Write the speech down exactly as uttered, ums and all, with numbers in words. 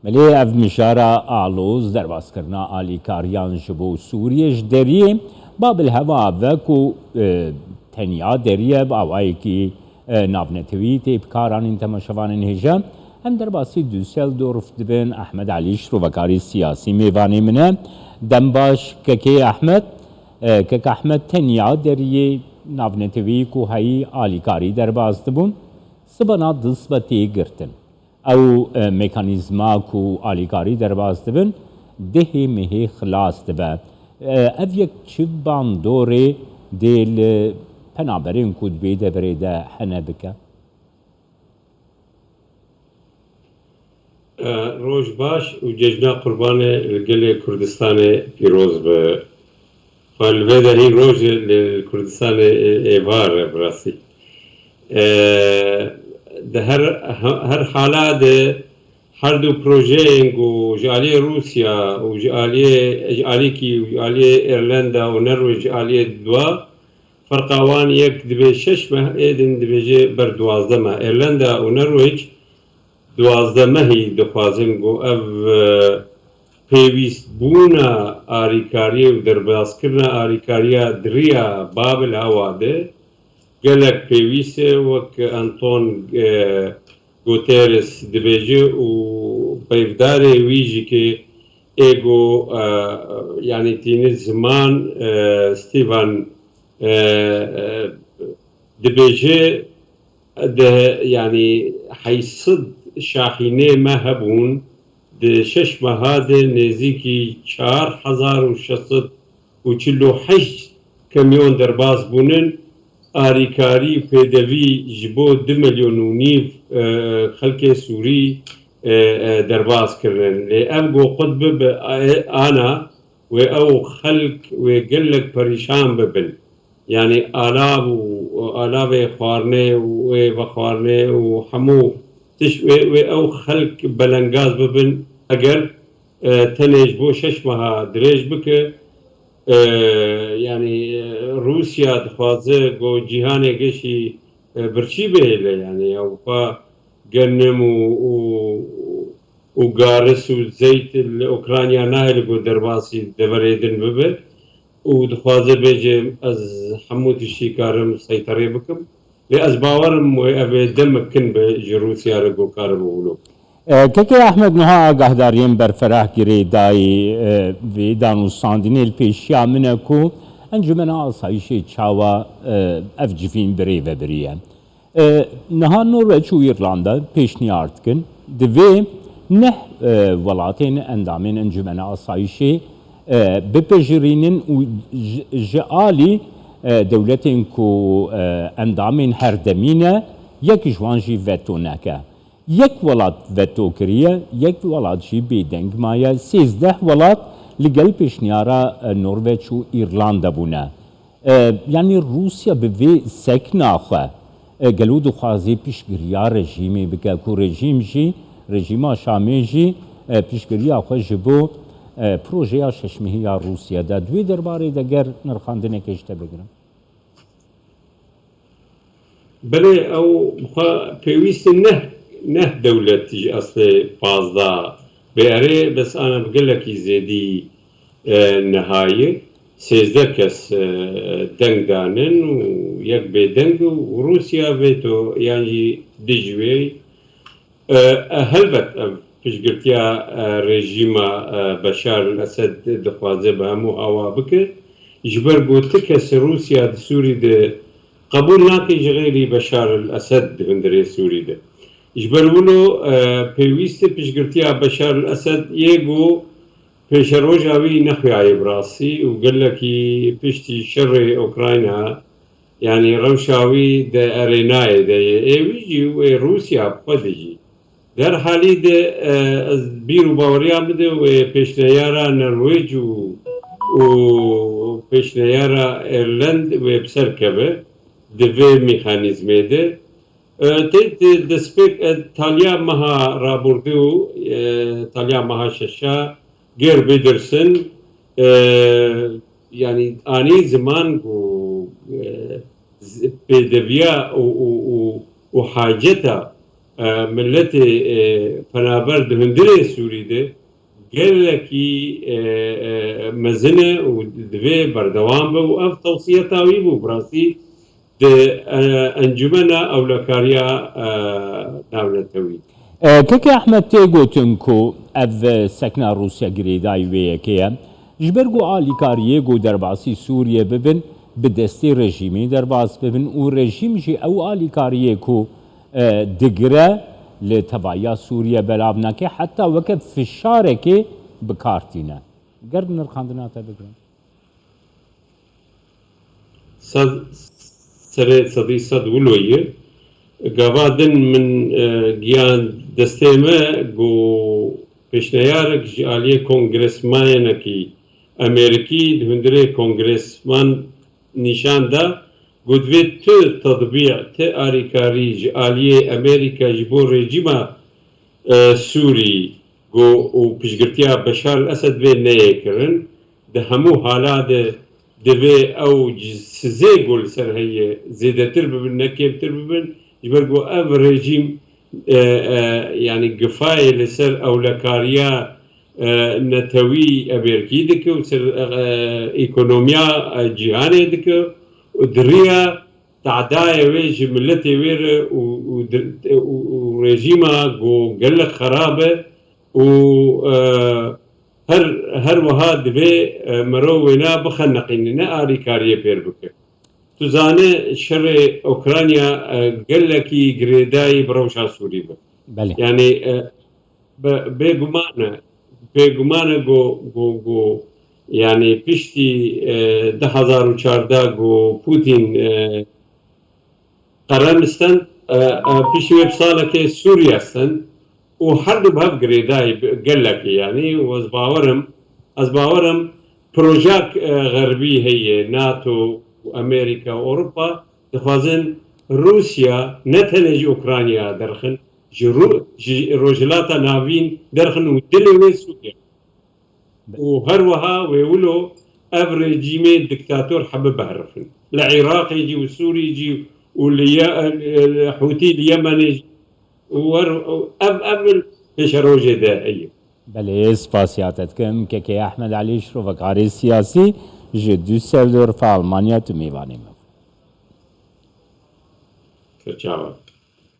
Belê ev mijara aloz derbaskirina alîkariyan ji bo Sûriyê ji deriyê Babil Hewa ve ku, e, tenya deriyê bi awayekî, e, navnetewî tê bikaranîn. Temaşevanên hêja, em derbasî Düsseldorf dibin. Ehmed Elî, şirovekarî siyasî, mêvanê min e. Dem baş, kekê Ehmed. E, kek Ehmed, tenya deriyê navnetewî ku heyî alîkarî derbas dibûn, sibena du sibe tê girtin. Ew, e, mekanîzma ku alîkarî derbas dibin, dehê mehê xilas dibe. E, ev yek çi bandorê dê li penaberên ku di vê deverê de hene bike? E, roj baş û cejna Qurbanê li gelê Kurdistanê pîroz be. Xwe li vê de hîn roj e, li Kurdistanê ê-, êvar e bi rastî. E, di her, her hala de her du projeyên ku ji aliyê Rûsya û ji aliyê, ji alîkî û ji aliyê Îrlanda û Norwêc ji aliyê dua, ferqa wan yek dibê şeş meh, ê din dibêje ber duwazdeh meh. Îrlanda û Norwêc duwazdeh mehî dixwazin ku ev, e, pêwîstbûna arîkariyê û derbaskirina arîkariya di riya Babil Hewa de gelek pêwîst e, wek Anton, e, Guterres dibêje û peyvdarê wî jî ke ê ku, e, yanî tîni ziman, e, Stephen, e, e, dibêje, di, yanî heyşt sed şaxînê me hebûn, di şeş meha de nêzîkî çar hezar û şeş sed û çil û heşt kamyon derbas bûnin, arîkarî û pêdevî ji bo du milyon û nîv, e, xelkê Sûrî, e, e, derbas kirinin. Lê ev ku qut bibe, e, ana wê ew xelk wê gelek perîşan bibin. Yanî alav û, û alavê xwarinê û wê vexwarinê û hemû tişt wê, wê ew xelk belengaz bibin. Eger, e, tenê ji bo şeş meha dirêj bike, e, yanî, e, Rûsya dixwaze ku cîhanê geşî, e, birçî bihêle, yanî ew xwe genim û, û, û garis û zeyt li Ukrayna nahêle ku derbasî deverê din bibe û dixwaze bêje, ez hemû tiştî karim seyterê bikim. Lê ez bawer im wê ev ê demek kin be ji Rûsya re ku karibe wilo. E, Kekê Ehmed, niha agahdariyên berferah girêdayî, e, vê danûstandinê li pêşiya min e ku Encûmena Asayîşê çawa, e, ev civîn bi rê ve biriye. E, niha Norweç û Îrlanda pêşniyar dikin, divê neh, e, welatên endamên Encûmena Asayîşê, e, bipejirînin û ji, ji alî, e, dewletên ku, e, endamên herdemî ne, yek ji wan jî veto neke. Yek welat veto kiriye, yek welat jî bêdeng maye, sêzdeh welat li gel pêşniyara, e, Norveç û Îrlanda bûne. E, yanî Rûsya bi vê sekna xwe, e, gelo dixwaze piştgiriya rejîmê bike, ku rejîm jî, rejîma Şamê jî, e, piştgiriya xwe ji bo, e, projeya şeşmehî ya Rûsya de. Di wê derbarê de ger nirxandinekê ji te bigirim. Belê, ew xwe pêwîst e neh, neh dewlet ji eslê pazdeh bê erê, bes ana bi gelekî zêdî, e, niha ye. Sêzdeh kes, e, deng danin û yek bêdeng û Rûsya veto yan jî dij wê. E, e, helbet ev piştgirtiya, e, rejîma, e, Beşar el-Esed dixwaze bi hemû awa bike. Ji ber ku ti kes Rûsya di Sûrî de qebûl nake ji xêrî Beşar el-Esed di hundirê Sûrî de. Ji ber wilo, e, pêwîst e piştgirtiya Beşar el-Esed yê ku pêşeroja wî nexuyaye bi rastî û gelekî piştî şerê Ukrayna, yanî rewşa wî di erênayê de ye. Ê wî jî wê Rûsya bi xwe de jî. Di her halî de, e, ez bîr û baweriya min de wê pêşneyara Norwêc û, û pêşneyara Îrland wê bi ser keve di vê mîxanîzmê de. E, tê, tê destpêk, e, taliya meha rabûrdû, e, taliya meha şeşa Geir Wilders in, e, yanî anî ziman ku, e, z-, pêdeviya û, û, û, û haceta e, miletê, e, penaber di hundirê Sûrî de gelekî, e, e, mezin e û divê berdewam be û ev tewsiyeta wî bû, bi rastî di, e, Encûmena Ewlekariya, e, Navnetewî. E, Keke Ehmed, tê gotin ku ev sekna Rûsya girêdayî wê yekê ye. Ji ber ku alîkariyê ku derbasî Sûriyê bibin, bi destê rejîmê derbas bibin û rejîm jî ew alîkariyê ku, e, digire li tevahiya Sûriye belav nake, heta weke fişarekê bi kar tîne. Ger nirxandina te bigrin. Sed, serê sedî sed wilo ye. Gava din min, e, giyan destê me ku pêşneyarek ji aliyê kongresmanekî Amerîkî di hundirê kongresman nîşan da ku divê tu tedbî, ti arîkarî ji aliyê Amerîka ji bo rejîma, e, Sûrî ku û piştgirtiya Beşar el-Esed vê neyê kirin. Di hemû hala de divê ew sizê ku li ser heye zêdetir bibin, ne kêmtir bibin. Ji ber ku ev rejîm, e, e, yanî gifayê li ser ewlekariya, e, netewî Amerîkî dike û ser, e, ekonomiya, e, cîhanê dike û di riya tadayê wê ji miletê wê re û, û di, û, û rejîma ku gelek xerab e û, e, her, her wiha divê, e, mero wêna bixeniqîne, ne alîkariyê pêr bike. Tu zane şerê Ukrayna, e, gelekî girêdayî bi rewşa Sûrî be. Belê. Yanî, e, be-, bêguman e, bêguman e ku, ku, ku, yanî piştî, e, du hezar û çardeh ku Putin, e, qerem stend, e, e, piştî wê bi salekê Sûriye stend û her du bi hev girêdayî bi-, gelekî, yanî, û ez bawer im, ez bawer im projek, e, xerbî heye, NATO û Amerîka û Ewropa dixwazin Rûsya ne tenê ji Ukrayna derxin, ji Rû-, ji Rojhilata Navîn derxin û dilê wê Sûriye. Û her wiha wê wilo ev rejîmê diktator hebe biherifin. Li Iraqê jî û Sûrî jî û li Ye-, li Hûtî li Yemenê jî û her, ev, ev pêşerojê de heye. Belê, spasiya te dikim. Kekê Ehmed Elî, şirovekarê siyasî ji Düsseldorfa Almanya, tu mêvanê me bû. Serçava.